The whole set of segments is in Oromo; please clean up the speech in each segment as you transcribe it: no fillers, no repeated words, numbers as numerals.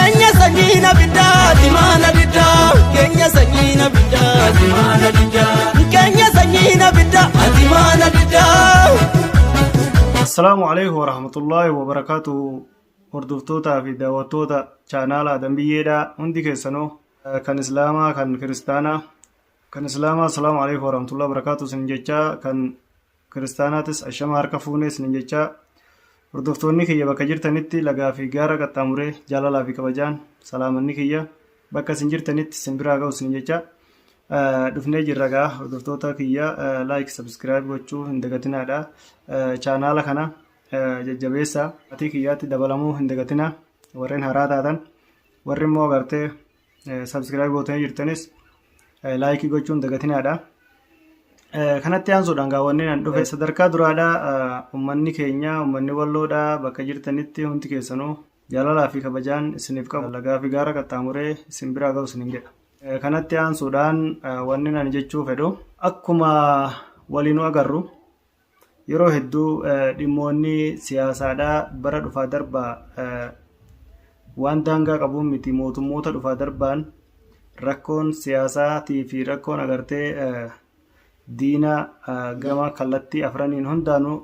Keenya sanyiin abiddaa dimaana diddaa. Keenya sanyiin abiddaa dimaana diddaa. Keenya sanyiin abiddaa dimaana diddaa. Assalaamu alaikum warahmatullaahi wabarakaatuhu. Hordoftootaa fi daawwattoota chaanaala Adam Biyyeedhaa hundi keessanuu, kan Islaamaa, kan Kiristaanaa, kan Islaamaa assalaamu alaikum warahmatullaahi wabarakaatuhu isin jechaa, kan Kiristaanaatis ashama harka fuunee isin jechaa, hordoftoonni kiyya bakka jirtanitti lagaa fi gaara qaxxaamuree jaalalaa fi kabajaan salaamanni kiyya bakka isin jirtanitti isin biraa ga'u isin jechaa dhufnee jirra. Gaa hordoftoota kiyya, like, subscribe gochuu hin dagatinaadha. Chaanaala kana jajjabeessaa, maatii kiyyaatti dabalamuu hin dagatinaa warreen haaraa taatan. Warri immoo agartee subscribe gootanii jirtanis like gochuu hin dagatinaadha. Kanatti aansuudhaan gaawwanni nan dhufe sadarkaa duraadhaa, uummanni keenya, uummanni Walloodhaa bakka jirtanitti hundi keessanuu jaalalaa fi kabajaan isiniif qabu lagaa fi gaara qaxxaamuree isin biraa ga'u isinin jedha. Kanatti aansuudhaan wanni nan jechuu fedhu, akkuma waliinuu agarru, yeroo hedduu dhimmoonni siyaasaadhaa bara dhufaa darbaa waan daangaa qabuun miti, mootummoota dhufaa darbaan rakkoon siyaasaatii fi rakkoon agartee diina gama kallattii afraniin hundaanuu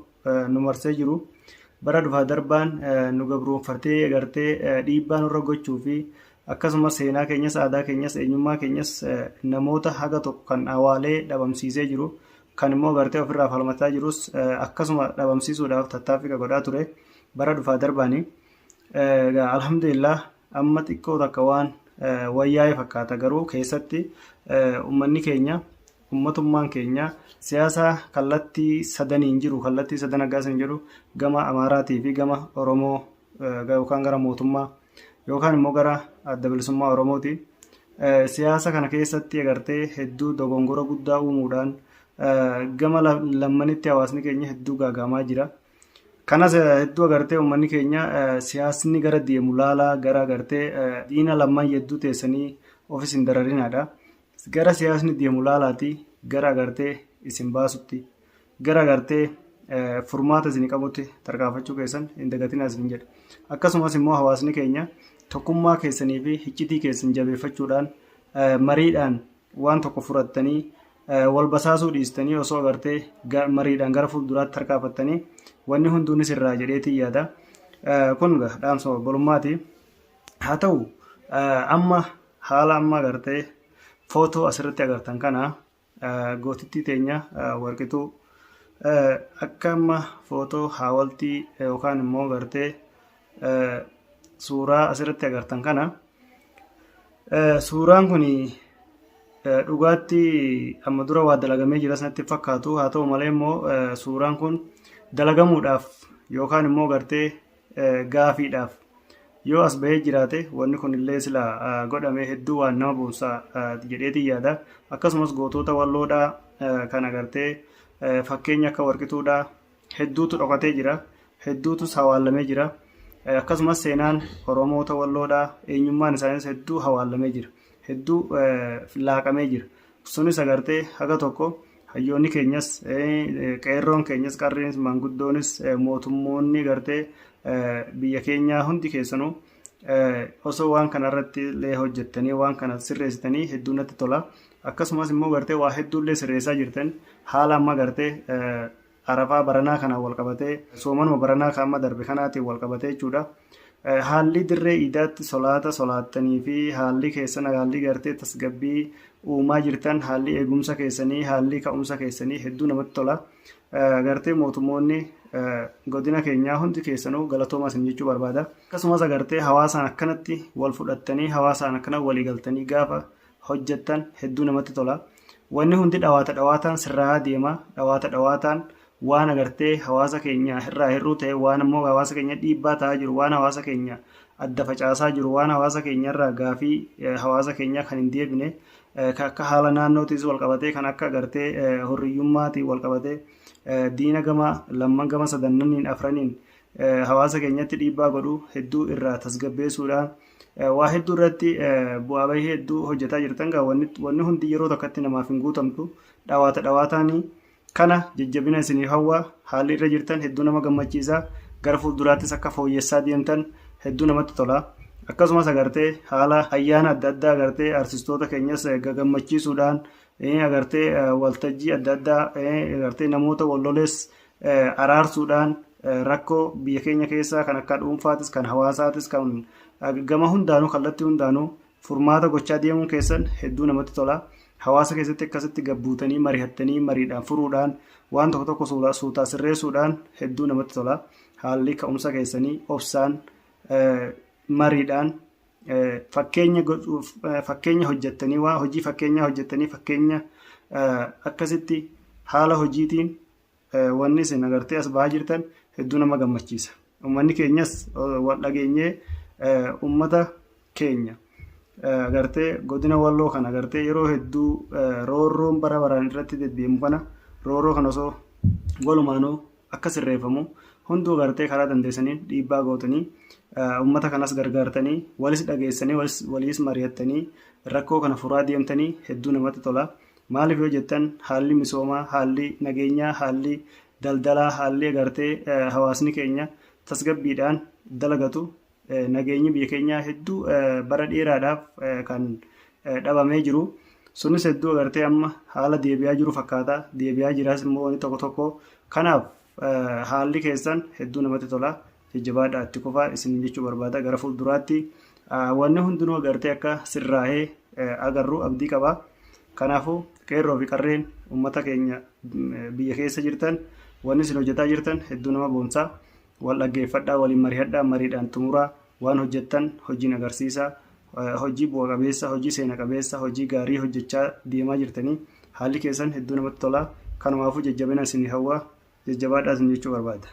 nu marsee jiru bara dhufaa darbaan nu gabroonfatee agartee dhiibbaa nurra gochuu fi akkasumas seenaa keenyas, aadaa keenyas, eenyummaa keenyas namoota haga tokko kan awaalee dhabamsiisee jiru, kan immoo agartee ofirraa falmataa jirus akkasuma dhabamsiisuudhaaf tattaaffii godhaa ture bara dhufaa darbaanii. Egaa alhamdulillah, amma xiqqoo takka waan wayyaa'ee fakkaata. Garuu keessatti uummanni keenya, uummatummaan keenya siyaasa kallattii sadaniin jiru, kallattii sadan aggaas hin jedhu, gama Amaaraatii fi gama Oromoo yookaan gara mootummaa yookaan immoo gara Adda Bilisummaa Oromooti. Siyaasa kana keessatti agartee hedduu dogongora guddaa uumuudhaan gama lammanitti hawaasni keenya hedduu gaagamaa jira. Kanas hedduu agartee uummanni keenya siyaasni gara deemu laalaa, gara agartee diina lamman hedduu teessanii ofis hin dararinaadha. Gara siyaasni deemu laalaati, gara agartee isin baasutti, gara agartee furmaata isin qabutti tarkaanfachuu keessan hin dagatinaa isin jedha. Akkasumas immoo hawaasni keenya tokkummaa keessanii fi hiccitii keessan jabeeffachuudhaan mariidhaan waan tokko furattanii, wal basaasuu dhiistanii, osoo agartee mariidhaan gara fuulduraatti tarkaanfattanii wanni hunduunis irraa jedheetii yaada. Kun dhaamsa obbolummaati. Haa ta'u, amma haala amma agartee footoo asirratti agartan kana, gootittii teenya Warqituu, akka amma footoo haawaltii yookaan immoo agartee suuraa asirratti agartan kana, suuraan kun dhugaatti amma dura waa dalagamee jira sanatti fakkaatu. Haa ta'u malee immoo suuraan kun dalagamuudhaaf yookaan immoo agartee gaafiidhaaf yoo as bahee jiraate, wanni kun illee sila godhamee hedduu waan nama boonsaa jedheetiin yaada. Akkasumas gootota Walloodhaa kan agartee fakkeenya akka Warqituudhaa hedduutu dhokatee jira, hedduutus hawaallamee jira. Akkasumas seenaan Oromoota Walloodhaa, eenyummaan isaanis hedduu hawaallamee jira, hedduu laaqamee jira. Sunis agartee haga tokko hayyoonni keenyas, qeerroon keenyas, qarreenis, maanguddoonis, mootummoonni agartee biyya keenyaa hundi keessanuu osoo waan kana irratti illee hojjettanii waan kana sirreessitanii hedduu natti tola. Akkasumas immoo gartee waa hedduu illee sirreessaa jirtan. Haala amma gartee Arafaa baranaa kanaan wal qabatee, soomanuma baranaa kan amma darbe kanaatiin wal qabatee jechuudha. Haalli dirree iidaatti solaata solaattanii fi haalli keessan, haalli gartee tasgabbii uumaa jirtan, haalli eegumsa keessanii, haalli ka'umsa keessanii hedduu namatti tola. Gartee mootummoonni godina keenyaa hundi keessanuu galatoomaa isin jechuu barbaada. Akkasumas agartee hawaasaan akkanatti wal fudhattanii, hawaasaan akkana walii galtanii gaafa hojjettan hedduu namatti tola. Wanni hundi dhawaata dhawaataan sirraa'aa deema. Dhawaata dhawaataan waan agartee hawaasa keenya irraa hir'uu ta'e, waan immoo hawaasa keenya dhiibbaa ta'aa jiru, waan hawaasa keenya adda facaasaa jiru, waan hawaasa keenya irraa gaafii hawaasa keenyaa kan hin deebine, kan akka haala naannootiis wal qabatee, kan akka agartee hurriyyummaatiin wal qabatee diina gama lamman, gama sadannaniin, afraniin hawaasa keenyatti dhiibbaa godhu hedduu irraa tasgabbeessuudhaan waa hedduu irratti bu'aa bahii hedduu hojjetaa jirtan. Gaa wanni hundi yeroo tokkotti namaaf hin guutamtu, dhawaata dhawaataanii kana jajjabina isiniif hawwa. Haalli irra jirtan hedduu nama gammachiisa. Gara fuulduraattis akka fooyyessaa deemtan hedduu namatti tola. Akkasumas agartee haala ayyaana adda addaa agartee artistoota keenyas gammachiisuudhaan agartee waltajjii adda addaa agartee namoota wal loles araarsuudhaan rakkoo biyya keenya keessaa kan akka dhuunfaatis kan hawaasaatis kan gama hundaanuu kallattii hundaanuu furmaata gochaa deemuun keessan hedduu namatti tola. Hawaasa keessatti akkasitti gabbuutanii mari'attanii mariidhaan furuudhaan waan tokko tokko suutaa sirreessuudhaan hedduu namatti tola. Haalli ka'umsa keessanii obsaan mariidhaan fakkeenya fakkeenya hojjettanii waan hojii fakkeenyaa hojjettanii fakkeenya akkasitti haala hojiitiin wanni isin agartee as bahaa jirtan hedduu nama gammachiisa. Uummanni keenyas wal dhageenyee uummata keenya agartee godina Walloo kana agartee yeroo hedduu roorroon bara baraan irratti deddeemu kana roorroo kana osoo walumaanuu akka sirreeffamu hunduu agartee karaa dandeessaniin dhiibbaa gootanii uummata kanas gargaartanii walis dhageessanii waliis mari'attanii rakkoo kana furaa deemtanii hedduu namatti tola. Maaliif yoo jettan haalli misoomaa, haalli nageenyaa, haalli daldalaa, haalli agartee hawaasni keenya tasgabbiidhaan dalagatu nageenyi biyya keenyaa hedduu bara dheeraadhaaf kan dhabamee jiru. Sunis hedduu agartee amma haala deebi'aa jiru fakkaata. Deebi'aa jiraas immoo wanti tokko tokko. Kanaaf haalli keessan hedduu namatti tola. Jajjabaadhaa itti kufaa isin jechuu barbaada. Gara fuulduraatti wanni hundinuu agartee akka sirraa'ee agarru abdii qaba. Kanaafuu qeerroo fi qarreen uummata keenya biyya keessa jirtan wanni isin hojjetaa jirtan hedduu nama boonsaa. Wal dhaggeeffadhaa, waliin mari'adhaa, mariidhaan xumuraa, waan hojjettan hojiin agarsiisaa, hojii bu'a qabeessa, hojii seena qabeessa, hojii gaarii hojjechaa deemaa jirtanii haalli keessan hedduu namatti tola. Kanumaafuu jajjabina isin hawwa, jajjabaadhaa isin jechuu barbaada.